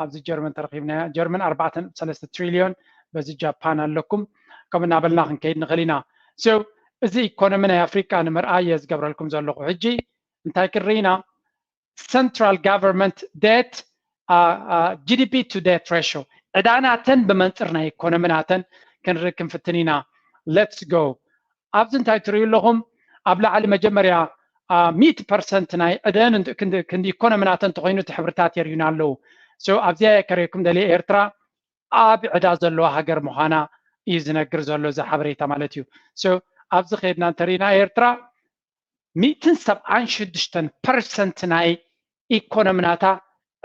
ኣብዚ ጀርመን ተረኺብናያ፣ ጀርመን ኣርባዕተ ነጥቢ ሰለስተ ትሪልዮን። በዚ ጃፓን ኣለኩም። ከምኡ እናበልና ክንከይድ ንኽእል ኢና። So እዚ ኢኮኖሚ ናይ ኣፍሪቃ ንምርኣይ እየ ዝገብረልኩም ዘለኹ። ሕጂ እንታይ ክንርኢ ኢና? Central government debt, G D P to debt ratio፣ ዕዳ ናተን ብመንፅር ናይ ኢኮኖሚ ናተን ክንርኢ ክንፍትን ኢና። Let's go። ኣብዚ እንታይ ትርእዩ ኣለኹም? ኣብ ላዕሊ መጀመርያ ሚእቲ ፐርሰንት ናይ ዕደን ክንዲ ኢኮኖሚ ናተን እንተኮይኑ እቲ ሕብርታት የርእዩና ኣለዉ። ኣብዚኣ የከረየኩም ደልየ ኤርትራ ኣብ ዕዳ ዘለዋ ሃገር ምዃና እዩ ዝነግር ዘሎ እዚ ሓበሬታ ማለት እዩ። ኣብዚ ከድና እንተሪእና ኤርትራ ሚእትን ሰብዓን ሽዱሽተን ፐርሰንት ናይ ኢኮኖሚ ናታ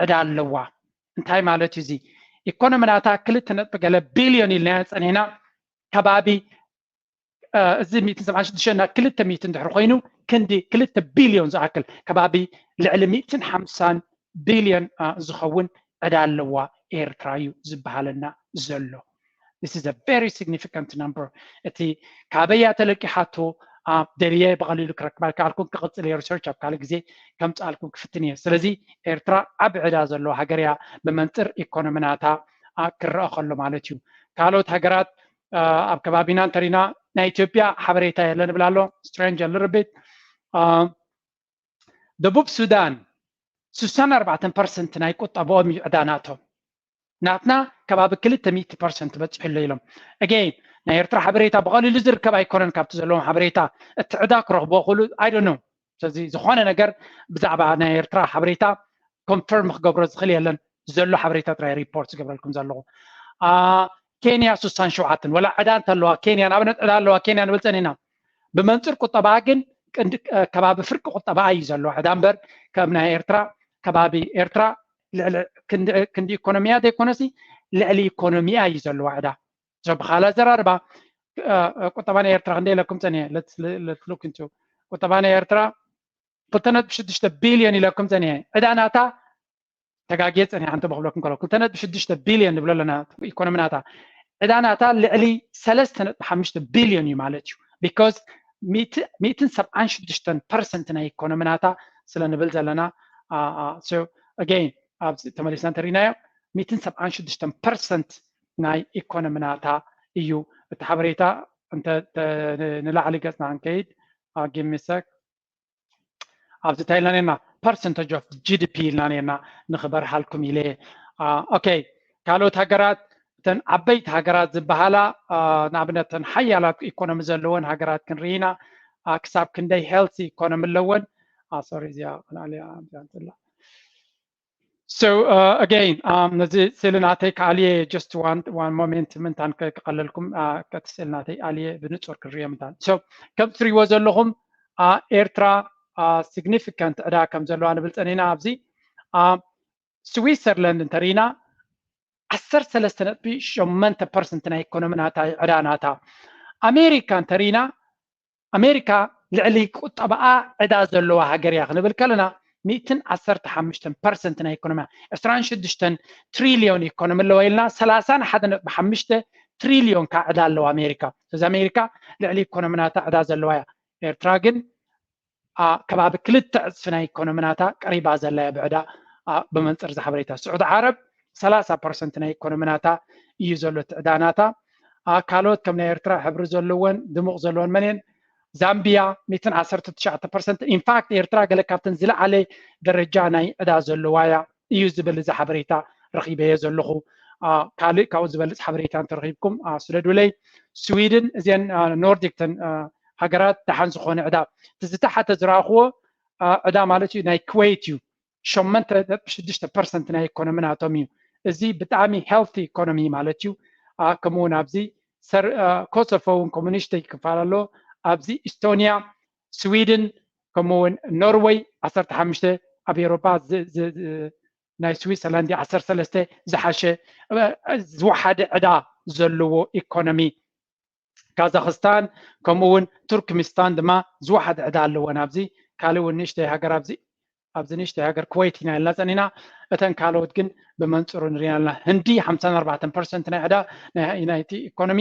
ዕዳ ኣለዋ። እንታይ ማለት እዩ እዚ? ኢኮኖሚ ናታ ክልተ ነጥቢ ገለ ቢልዮን ኢልናዮ ጸኒሕና ከባቢ እዚ ሚእትን ሰብዓን ሽዱሽተን ናብ ክልተ ሚእቲ እንድሕር ኮይኑ ክንዲ ክልተ ቢልዮን ዝኣክል ከባቢ ልዕሊ ሚእትን ሓምሳን ቢልዮን ዝኸውን ዕዳ ኣለዋ ኤርትራ እዩ ዝበሃለና ዘሎ። This is a very significant number። እቲ ካበያ ተለቂሓቶ ደልየ ብቐሊሉ ክረክባ ከኣልኩም ክቕጽል እየ ሪሰርች ኣብ ካልእ ግዜ ከምጽኣልኩም ክፍትን እየ። ስለዚ ኤርትራ ዓቢ ዕዳ ዘለዋ ሃገር እያ ብመንጽር ኢኮኖሚ ናታ ክረአ ከሎ ማለት እዩ። ካልኦት ሃገራት ኣብ ከባቢና እንተሪና ናይ ኢትዮጵያ ሓበሬታ የለን ይብል ኣሎ strange a little bit። ደቡብ ሱዳን ስሳን ኣርባዕተን ፐርሰንት ናይ ቁጠባኦም እዩ ዕዳ ናቶም። ናትና ከባቢ ክልተ ሚእቲ ፐርሰንት በፂሑ ኣሎ ኢሎም። Again ናይ ኤርትራ ሓበሬታ ብቐሊሉ ዝርከብ ኣይኮነን። ካብቲ ዘለዎም ሓበሬታ እቲ ዕዳ ክረኽቦ ክእሉ I don't know። ስለዚ ዝኾነ ነገር ብዛዕባ ናይ ኤርትራ ሓበሬታ ኮንፈርም ክገብሮ ዝኽእል የለን። ዘሎ ሓበሬታ ጥራይ ሪፖርት ዝገብረልኩም ዘለኹ። ኬንያ ስሳን ሸውዓተን ወላ ዕዳ እንተለዋ ኬንያ ንኣብነት ዕዳ ኣለዋ ኬንያ ንብል ጸኒና። ብመንጽር ቁጠባ ግን ከባቢ ፍርቂ ቁጠባ እዩ ዘሎ ዕዳ እምበር ከም ናይ ኤርትራ ከባቢ ኤርትራ ክንዲ ኢኮኖሚያ ዘይኮነሲ ልዕሊ ኢኮኖሚያ እዩ ዘለዋ ዕዳ። ብኻልእ ኣዘራርባ ቁጠባ ናይ ኤርትራ ክንደ ኢለኩም ጸኒሐ ቁጠባ ናይ ኤርትራ ክልተ ነጥቢ ሽዱሽተ ቢልዮን ኢለኩም ጸኒሐ ዕዳ ናታ ተጋግየ ጸኒሐ እንተ ብኽብለኩም ከሎ ክልተ ነጥቢ ሽዱሽተ ቢልዮን ንብሎ ኣለና ኢኮኖሚ ናታ ዕዳ ናታ ልዕሊ ሰለስተ ነጥቢ ሓሙሽተ ቢልዮን እዩ ማለት እዩ። Because ሚእትን ሰብዓን ሽዱሽተን ፐርሰንት ናይ ኢኮኖሚ ናታ ስለ ንብል ዘለና። Again ኣብዚ ተመሊስና እንተሪናዮ ሚእትን ሰብዓን ሽዱሽተን ፐርሰንት ናይ ኢኮኖሚ ናታ እዩ። እቲ ሓበሬታ እንተ ንላዕሊ ገጽና ክንከይድ give me a sec ኣብዚ እንታይ ኢልና ነርና percentage of GDP ኢልና ነርና ንኽበርሃልኩም ኢለ። Okay ካልኦት ሃገራት እተን ዓበይቲ ሃገራት ዝበሃላ ንኣብነት እተን ሓያላት ኢኮኖሚ ዘለወን ሃገራት ክንርኢ ኢና። ክሳብ ክንደይ healthy ኢኮኖሚ ኣለወን። Sorry እዚኣ ክንኣልያ እዚኣ እንተላ So again ነዚ ስእሊ ናተይ ክኣልየ just one moment ምንታን ክቐለልኩም ከቲ ስእሊ ናተይ ኣልየ ብንጹር ክርእዮ ምንታን። So ከም ትሪእዎ ዘለኹም ኤርትራ significant ዕዳ ከም ዘለዋ ንብል ጸኒና ኣብዚ ስዊሰርላንድ እንተሪና ዓሰርተ ሰለስተ ነጥቢ ሸሞንተ ፐርሰንት ናይ ኢኮኖሚ ናታ ዕዳ ናታ ኣሜሪካ እንተሪና ኣሜሪካ ልዕሊ ቁጠባኣ ዕዳ ዘለዋ ሃገር እያ ክንብል ከለና ሚእትን ዓሰርተ ሓሙሽተን ፐርሰንት ናይ ኢኮኖሚያ ዕስራን ሽዱሽተን ትሪልዮን ኢኮኖሚ ኣለዋ ኢልና ሰላሳን ሓደ ነጥቢ ሓሙሽተ ትሪልዮን ካ ዕዳ ኣለዋ ኣሜሪካ። ስለዚ ኣሜሪካ ልዕሊ ኢኮኖሚ ናታ ዕዳ ዘለዋ እያ። ኤርትራ ግን ከባቢ ክልተ ዕፅፊ ናይ ኢኮኖሚ ናታ ቀሪባ ዘላ እያ ብዕዳ። ብመንፅር እዚ ሓበሬታ ስዑዲ ዓረብ ሰላሳ ፐርሰንት ናይ ኢኮኖሚ ናታ እዩ ዘሎ እቲ ዕዳ ናታ። ካልኦት ከም ናይ ኤርትራ ሕብሪ ዘለወን ድሙቕ ዘለወን መን እየን? ዛምቢያ ሚእትን ዓሰርተ ትሽዓተ ፐርሰንት። In fact ኤርትራ ገለ ካብተን ዝለዓለ ደረጃ ናይ ዕዳ ዘለዋ እያ እዩ ዝብል እዚ ሓበሬታ ረኺበዮ ዘለኹ። ካልእ ካብኡ ዝበልፅ ሓበሬታ እንተረኺብኩም ስደዱለይ። ስዊድን እዚአን ኖርዲክ ተን ሃገራት ደሓን ዝኾነ ዕዳ እቲ ዝተሓተ ዝረኣኽዎ ዕዳ ማለት እዩ ናይ ኩዌት እዩ። ሸሞንተ ነጥቢ ሽዱሽተ ፐርሰንት ናይ ኢኮኖሚ ናቶም እዩ። እዚ ብጣዕሚ healthy ኢኮኖሚ ማለት እዩ። ከምኡ እውን ኣብዚ ኮሶፎ እውን ኮሙኒስት ክፋል ኣሎ። ኣብዚ ኢስቶኒያ፣ ስዊድን ከምኡ እውን ኖርወይ ዓሰርተ ሓሙሽተ ኣብ ኤውሮፓ ናይ ስዊትዘርላንድ ዓሰርተ ሰለስተ ዝሓሸ ዝወሓደ ዕዳ ዘለዎ ኢኮኖሚ። ካዛክስታን ከምኡ እውን ቱርክሚስታን ድማ ዝወሓደ ዕዳ ኣለወን። ኣብዚ ካልእ እውን ንእሽተይ ሃገር ኣብዚ ኣብዚ ንእሽተይ ሃገር ኩወይት ኢና ኢልና ጸኒና። እተን ካልኦት ግን ብመንጽሩ ንሪና ኣለና። ህንዲ ሓምሳን ኣርባዕተን ፐርሰንት ናይ ዕዳ ናይቲ ኢኮኖሚ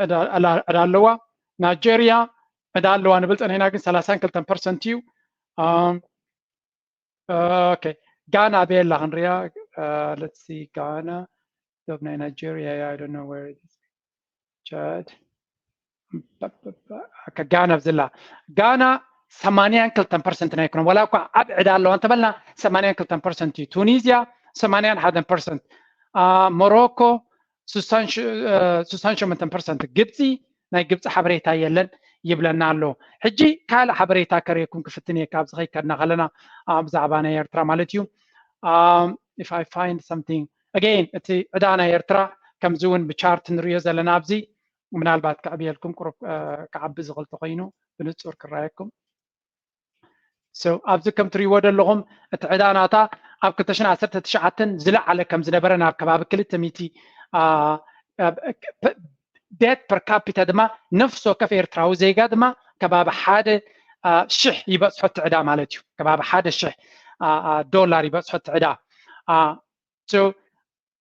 ዕዳ ኣለዋ። ናይጀርያ ዕዳ ኣለዋ ንብል ጸኒሕና ግን ሰላሳን ክልተን ፐርሰንት እዩ። ኦኬ ጋና ኣበይ ኣላ ክንሪኣ። Let's see ጋና ዶብ ናይ ናይጀርያ እያ። I don't know where it is. ቻድ ጋና ኣብዝላ ጋና ሰማንያን ክልተን ፐርሰንት ናይ ኢኮኖሚ ዋላ እኳ ዓብ ዕዳ ኣለዋ እንተበልና ሰማንያን ክልተን ፐርሰንት እዩ። ቱኒዝያ ሰማንያን ሓደን ፐርሰንት፣ ሞሮኮ ስሳን ሸሞንተን ፐርሰንት፣ ግብፂ ናይ ግብፂ ሓበሬታ የለን ይብለና ኣሎ። ሕጂ ካልእ ሓበሬታ ከርእየኩም ክፍትን እየ፣ ካብዚ ከይከድና ከለና፣ አ፣ ብዛዕባ ናይ ኤርትራ ማለት እዩ። Um, if I find something, again፣ እቲ ዕዳ ናይ ኤርትራ ከምዚ እውን ብቻርት ንሪኦ ዘለና ኣብዚ፣ ምናልባት ከዕብየልኩም፣ ቁሩብ፣ አ፣ ክዓቢ ዝኽእል ተኾይኑ ብንጹር ክረኣየኩም። So ኣብዚ ከም ትሪእዎ ዘለኹም እቲ ዕዳ ናታ ኣብ ክልተ ሽሕን ዓሰርተ ትሽዓተን ዝለዓለ ከም ዝነበረ፣ ናብ ከባቢ ክልተ ሚእቲ፣ አ፣ አ፣ ፐ-፣ ዴት ፐር ካፒታ ድማ፣ ነፍሲ ወከፍ ኤርትራዊ ዜጋ ድማ ከባቢ ሓደ፣ አ፣ ሽሕ ይበጽሖ እቲ ዕዳ ማለት እዩ። ከባቢ ሓደ ሽሕ፣ አ፣ አ፣ ዶላር ይበጽሖ እቲ ዕዳ። አ፣ so፣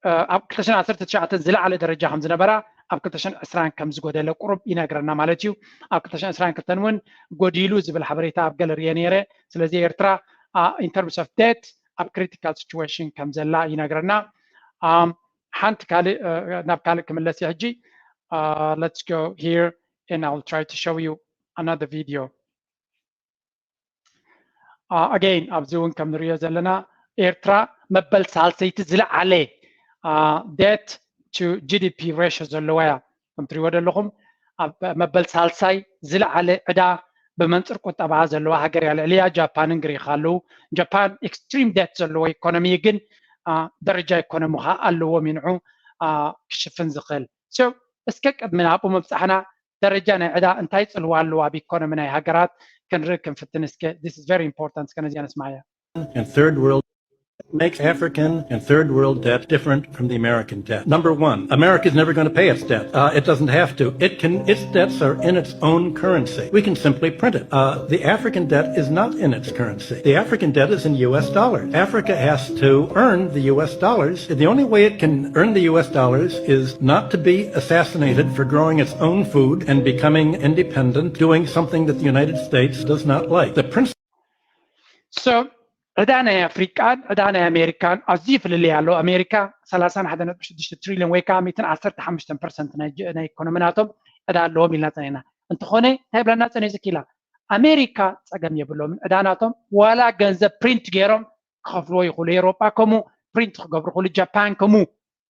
አ፣ ኣብ ክልተ ሽሕን ዓሰርተ ትሽዓተን ዝለዓለ ደረጃ ከም ዝነበራ፣ ኣብ ክልተ ሽሕን ዕስራን ከም ዝጎደለ ቁሩብ ይነግረና ማለት እዩ። ኣብ ክልተ ሽሕን ዕስራን ክልተን እውን ጎዲሉ ዝብል ሓበሬታ ኣብ ገለ ርእየ ነይረ። ስለዚ ኤርትራ፣ አ፣ in terms of debt ኣብ ክሪቲካል ሲቹዌሽን ከም ዘላ ይነግረና። ኣም፣ ሓንቲ ካልእ፣ አ፣ ናብ ካልእ ክምለስ እየ ሕጂ። አ፣ let's go here and I will try to show you another video. አ፣ again፣ ኣብዚ እውን ከም ንሪኦ ዘለና ኤርትራ መበል ሳልሰይቲ ዝለዓለ፣ አ፣ ዴት ቱ ጂ ዲ ፒ ሬሽዮ ዘለዋ እያ። ከም ትሪእዎ ዘለኹም ኣብ መበል ሳልሳይ ዝለዓለ ዕዳ ብመንፅር ቁጠባ ዘለዋ ሃገር እያ። ልዕሊያ ጃፓንን ግሪክ ኣለዉ። ጃፓን ኤክስትሪም ዴት ዘለዎ ኢኮኖሚ ግን፣ አ፣ ደረጃ ኢኮኖሚ ከዓ ኣለዎም እዩ ንዑ፣ አ፣ ክሽፍን ዝኽእል። So እስከ ቅድሚ ናብኡ ምብፃሕና ደረጃ ናይ ዕዳ እንታይ ፅልዋ ኣለዎ ኣብ ኢኮኖሚ ናይ ሃገራት ክንርኢ ክንፍትን እስከ። This is very important። እስከ ነዚኣ ንስማዓያ። And third world makes African and third world debt different from the American debt. Number one, America is never going to pay its debt. Uh, it doesn't have to. It can. Its debts are in its own currency. We can simply print it. Uh, the African debt is not in its currency. The African debt is in U S dollars. Africa has to earn the U S dollars. The only way it can earn the U S dollars is not to be assassinated for growing its own food and becoming independent, doing something that the United States does not like. The principle So ዕዳ ናይ ኣፍሪቃን ዕዳ ናይ ኣሜሪካን ኣዝዩ ፍልልይ ኣሎ። ኣሜሪካ ሰላሳን ሓደ ነጥቢ ሽዱሽተ ትሪልዮን ወይ ከዓ ሚእትን ዓሰርተ ሓሙሽተን ፐርሰንት ናይ ጅ-፣ ናይ ኢኮኖሚ ናቶም ዕዳ ኣለዎም ኢልና ጸኒሕና። እንተኾነ እንታይ ብለና ጸኒሑ ዝኪላ? ኣሜሪካ ጸገም የብሎምን። ዕዳ ናቶም ዋላ ገንዘብ ፕሪንት ገይሮም ክኸፍልዎ ይኽእሉ። ኤውሮጳ ከምኡ ፕሪንት ክገብሩ ይኽእሉ። ጃፓን ከምኡ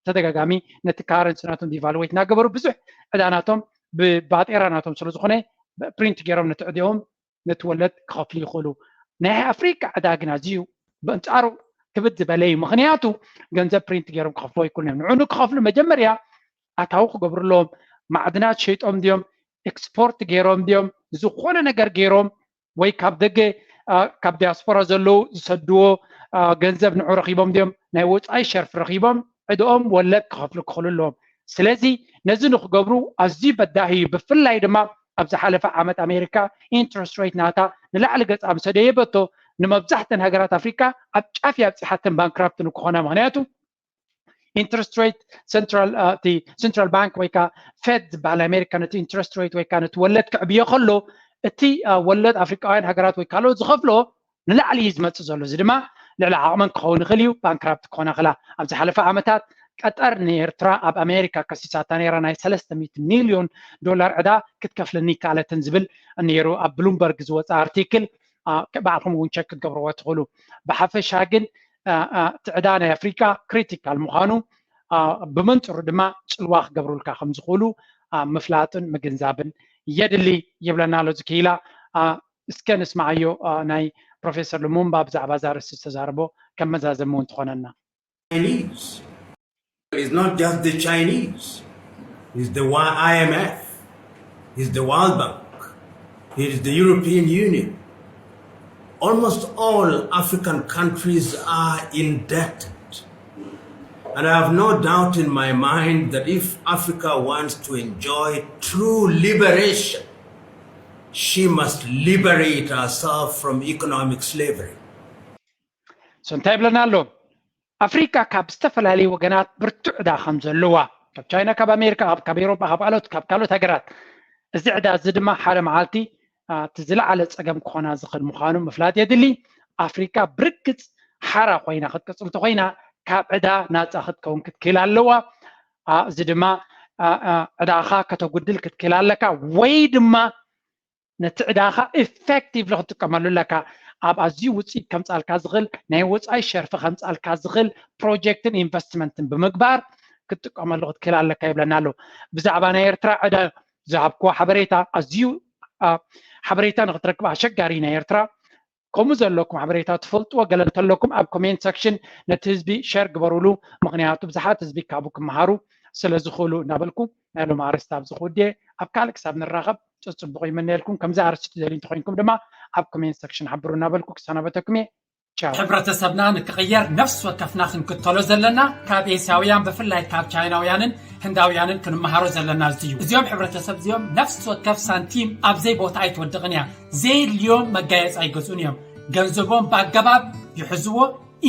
ተደጋጋሚ ነቲ ካረንሲ ናቶም ዲቫሉዌት እናገበሩ ብዙሕ ዕዳ ናቶም ብባጤራ ናቶም ስለ ዝኾነ ፕሪንት ገይሮም ነቲ ዕዳኦም ነቲ ወለድ ክኸፍሉ ይኽእሉ። ናይ ኣፍሪካ ዕዳ ግን ኣዝዩ ብኣንጻሩ ክብድ ዝበለ እዩ። ምኽንያቱ ገንዘብ ፕሪንት ገይሮም ክኸፍሉ ኣይክእሉን እዮም። ንዑ ንክኸፍሉ መጀመርያ ኣታዊ ክገብሩ ኣለዎም። ማዕድናት ሸይጦም ድዮም፣ ኤክስፖርት ገይሮም ድዮም፣ ዝኾነ ነገር ገይሮም ወይ ካብ ደገ፣ አ፣ ካብ ዲያስፖራ ዘለዉ ዝሰድዎ፣ አ፣ ገንዘብ ንዑ ረኺቦም ድዮም፣ ናይ ወጻኢ ሸርፊ ረኺቦም ዕድኦም ወለድ ክኸፍሉ ክኽእሉ ኣለዎም። ስለዚ ነዚ ንክገብሩ ኣዝዩ በዳሂ እዩ። ብፍላይ ድማ ኣብ ዝሓለፈ ዓመት ኣሜሪካ ኢንትረስት ሬት ናታ ንላዕሊ ገጻ ምስ ደየበቶ ንመብዛሕተን ሃገራት ኣፍሪካ ኣብ ጫፍ እያ ኣብፂሓተን ባንክራፕት ንክኾና። ምኽንያቱ ኢንትረስት ሬት ሰንትራል፣ አ፣ እቲ ሰንትራል ባንክ ወይ ከዓ ፌድ ዝበሃል ኣሜሪካ ነቲ ኢንትረስት ሬት ወይ ከዓ ነቲ ወለድ ክዕብዮ ከሎ እቲ፣ አ፣ ወለድ ኣፍሪካውያን ሃገራት ወይ ካልኦት ዝኸፍሎ ንላዕሊ እዩ ዝመፅእ ዘሎ። እዚ ድማ ልዕሊ ዓቕመን ክኸውን ይኽእል እዩ፣ ባንክራፕት ክኾና ክላ። ኣብ ዝሓለፈ ዓመታት ቀጠር ንኤርትራ ኣብ ኣሜሪካ ከሲሳታ ነይራ፣ ናይ ሰለስተ ሚእቲ ሚልዮን ዶላር ዕዳ ክትከፍለኒ ይከኣለትን ዝብል ነይሩ ኣብ ብሉምበርግ ዝወፀ ኣርቲክል። አ፣ ባዕልኹም እውን ቸክ ክትገብርዎ ትኽእሉ። ብሓፈሻ ግን፣ አ፣ አ፣ እቲ ዕዳ ናይ ኣፍሪካ ክሪቲካል ምዃኑ፣ አ፣ ብመንፅሩ ድማ ፅልዋ ክገብሩልካ ከም ዝኽእሉ፣ አ፣ ምፍላጥን ምግንዛብን የድሊ ይብለና ኣሎ እዚ ክኢላ። አ፣ እስከ ንስማዓዮ፣ አ፣ ናይ ፕሮፌሰር ሉሙምባ ብዛዕባ እዛ ኣርእስቲ ዝተዛረቦ ከም መዛዘሚ እውን ትኾነና። Chinese. It's not just the Chinese. It's the I M F. It's the World Bank. It's the European Union. Almost all African countries are indebted. And I have no doubt in my mind that if Africa wants to enjoy true liberation, she must liberate herself from economic slavery. So እንታይ ይብለና ኣሎ? ኣፍሪካ ካብ ዝተፈላለዩ ወገናት ብርቱዕ ዕዳ ከም ዘለዋ፣ ካብ ቻይና፣ ካብ ኣሜሪካ፣ ካብ፣ ካብ ኤውሮጳ፣ ካብ ካልኦት፣ ካብ ካልኦት ሃገራት፣ እዚ ዕዳ እዚ ድማ ሓደ መዓልቲ፣ አ፣ እቲ ዝለዓለ ጸገም ክኾና ዝኽእል ምዃኑ ምፍላጥ የድሊ። ኣፍሪካ ብርግጽ ሓራ ኮይና ክትቅጽል እንተኾይና ካብ ዕዳ ናጻ ክትከውን ክትክእል ኣለዋ። አ፣ እዚ ድማ፣ አ፣ አ፣ ዕዳኻ ከተጉድል ክትክእል ኣለካ ወይ ድማ ነቲ ዕዳኻ ኢፌክቲቭሊ ክትጥቀመሉ ኣለካ። ኣብ ኣዝዩ ውፅኢት ከምፃልካ ዝኽእል ናይ ወፃኢ ሸርፊ ከምፃልካ ዝኽእል ፕሮጀክትን ኢንቨስትመንትን ብምግባር ክትጥቀመሉ ክትክእል ኣለካ ይብለና ኣሎ። ብዛዕባ ናይ ኤርትራ ዕዳ ዝሃብክዎ ሓበሬታ ኣዝዩ ሓበሬታ ንክትረክብ ኣሸጋሪ ናይ ኤርትራ። ከምኡ ዘለኩም ሓበሬታ ትፈልጥዎ ገለ እንተለኩም ኣብ ኮሜንት ሰክሽን ነቲ ህዝቢ ሸር ግበሩሉ። ምክንያቱ ብዙሓት ህዝቢ ካብኡ ክመሃሩ ስለ ዝኽእሉ እናበልኩ ናይ ሎም ኣርስቲ ኣብዚ ክውድየ። ኣብ ካልእ ክሳብ ንራኸብ ጽጽቡቕ ይመነየልኩም። ከምዚ ኣርስቲ ትደልዩ እንተኮይንኩም ድማ ኣብ ኮሜንት ሰክሽን ሓብሩ እናበልኩ ክሰናበተኩም እየ። ቻው። ሕብረተሰብና ንክቕየር ነፍሲ ወከፍና ክንክተሎ ዘለና ካብ ኤስያውያን ብፍላይ ካብ ቻይናውያንን ህንዳውያንን ክንመሃሮ ዘለና እዚ እዩ። እዚኦም ሕብረተሰብ እዚኦም ነፍሲ ወከፍ ሳንቲም ኣብ ዘይቦታ ኣይትወድቕን እያ። ዘየድልዮም መጋየፂ ኣይገዝኡን እዮም። ገንዘቦም ብኣገባብ ይሕዝዎ፣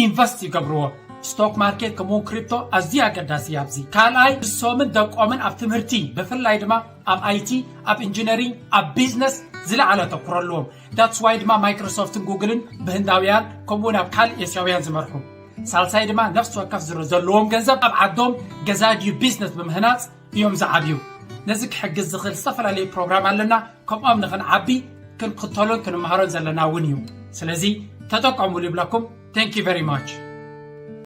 ኢንቨስት ይገብርዎ። ስቶክ ማርኬት ከምኡውን ክሪፕቶ ኣዝዩ ኣገዳሲ እዩ። ኣብዚ ካልኣይ ንሶምን ደቆምን ኣብ ትምህርቲ ብፍላይ ድማ ኣብ ኣይቲ፣ ኣብ ኢንጂነሪንግ፣ ኣብ ቢዝነስ ዝለዓለ ኣተኩሮ ኣለዎም። ዳትስ ዋይ ድማ ማይክሮሶፍትን ጉግልን ብህንዳውያን ከምኡውን ኣብ ካልእ ኤስያውያን ዝመርሑ። ሳልሳይ ድማ ነፍሲ ወከፍ ዝረ ዘለዎም ገንዘብ ኣብ ዓዶም ገዛ ድዩ ቢዝነስ ብምህናፅ እዮም ዝዓብዩ። ነዚ ክሕግዝ ዝኽእል ዝተፈላለዩ ፕሮግራም ኣለና። ከምኦም ንኽንዓቢ ክንክተሎን ክንመሃሮን ዘለና እውን እዩ። ስለዚ ተጠቀሙሉ ይብለኩም። Thank you very much።